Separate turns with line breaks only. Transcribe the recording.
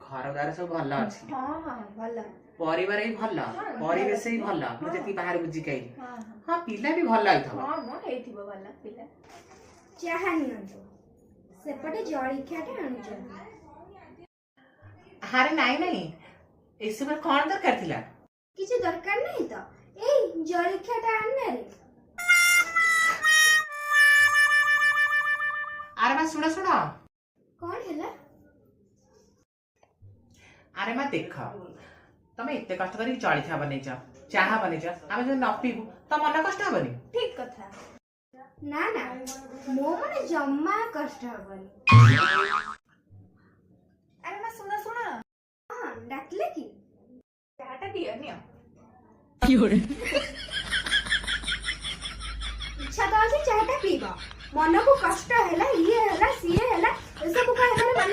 ଘର ଦ୍ୱାର ସବୁ ଭଲ ଅଛି।
ହଁ ହଁ, ଭଲ।
ପରିବାର ବି ଭଲ।
ହଁ,
ପରିବେଶ ବି ଭଲ। ମୁଁ
ହଁ।
ଯେତିକି ବାହାରେ ବୁଝିକି ଆଇଲି।
ହଁ ହଁ।
ହଁ, ପିଲା ବି ଭଲ ହେଇଥିବ।
ହଁ ମ, ହେଇଥିବ ଭଲ ପିଲା।
ଚାହା ନିଅନ୍ତୁ, ସେପଟେ ଜଳଖିଆଟା ଆଣୁଛନ୍ତି।
ଆରେ ନାଇଁ ନାଇଁ, ଏସବୁରେ କଣ ଦରକାର ଥିଲା?
କିଛି ଦରକାର ନାହିଁ ତ? ଏଇ, ଜଳଖିଆଟା ଆଣରେ।
ଆରେ ମା, ଶୁଣ ଶୁଣ।
କଣ ହେଲା?
ଆରେ ମା, ଦେଖ, ତମେ ଏତେ କଷ୍ଟ କରିକି ଜଳଖିଆ ବନେଇଛ, ଚାହା ବନେଇଛ, ଆମେ ଯଦି ନ ପିଇବୁ ତ ମନ କଷ୍ଟ ହବନି?
ଠିକ କଥା।
ନା ନା, ମୋ ମନ ଜମା କଷ୍ଟ ହବନି।
ଆରେ ମା, ଶୁଣ ଶୁଣ।
ହଁ, ଡାକିଲେ କି?
ଚାହାଟା ଦିଅ, ନିଅ।
ଇଚ୍ଛା ତ ଅଛି ଚାହାଟା ପିଇବ, ମନକୁ କଷ୍ଟ ହେଲା, ଇଏ ହେଲା, ସିଏ ହେଲା, ଏସବୁ କହିବାର ମାନେ